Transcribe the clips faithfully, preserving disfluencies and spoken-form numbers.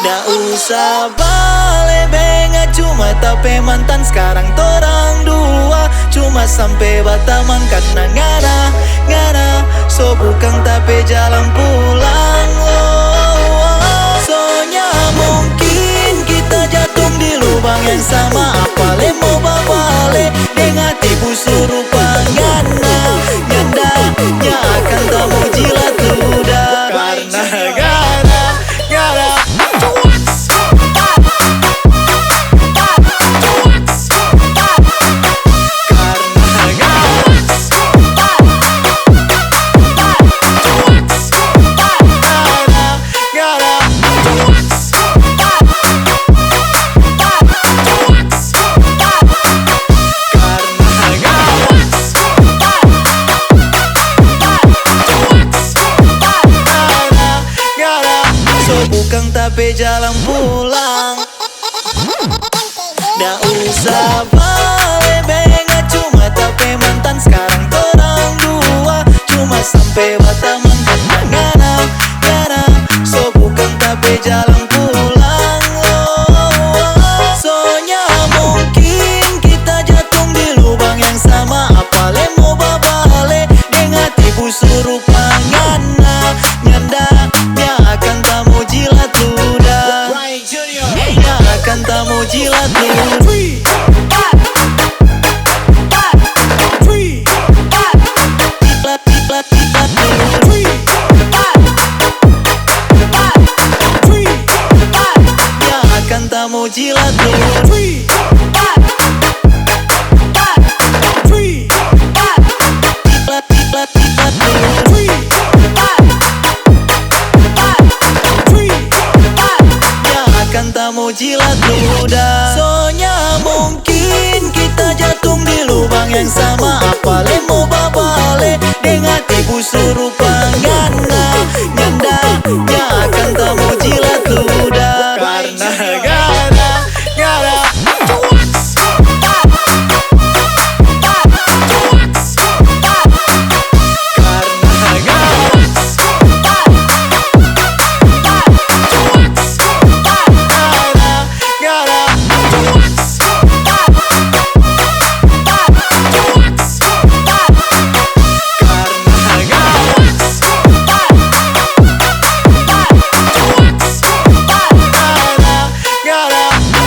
Nda usah bale benga, cuma ta pe mantan, skarang torang dua cuma sampe batamang karna ngana, ngana so bukang ta pe jalang pulang. Oh, oh, oh. Soalnya mungkin kita jatung di lubang yang sama, apa lei mo babale deng hati busu rupa ngana, nyanda, nya akan ta mo jilat luda. Karna ngana, ngana. So bukang ta pe jalang pulang. Nda usah bale benga, cuma ta pe mantan, skarang torang dua cuma sampe batamang karna ngana, ngana so bukang ta pe jalang pulang. Oh, oh, oh. Soalnya mungkin kita jatung di lubang yang sama, apa lei mo babale deng hati busu rupa ngana, nyanda, nya akan ta mo jilat luda. Nya akan ta mo jilat luda. Jilat, jilat, jilat luda. Nya akan ta mo jilat luda. Nya akan ta mo jilat luda. Soalnya mungkin kita jatung di lubang yang sama, apa lei mo babale deng hati busu rupa ngana, nyanda, nya akan ta mo jilat luda. Karna ngana, ngana.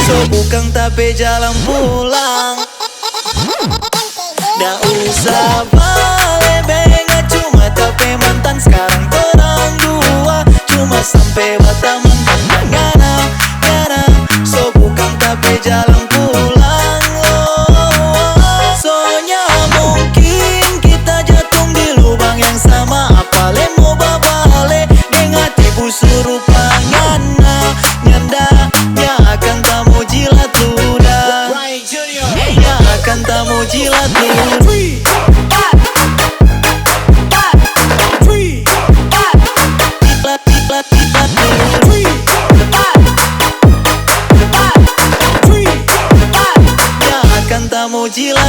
So bukang ta pe jalang pulang. Nda usah bale benga, cuma ta pe mantan, skarang torang dua cuma sampe batamang karna ngana, ngana so bukang ta pe jalang pulang. Oh, oh, oh. Soalnya mungkin kita jatung di lubang yang sama, apa lei mo babale deng hati busu rupa ngana, nyanda, nya akan ta mo jilat luda. Nya akan ta mo jilat luda. Jilat, jilat, jilat luda. Nya akan ta mo jilat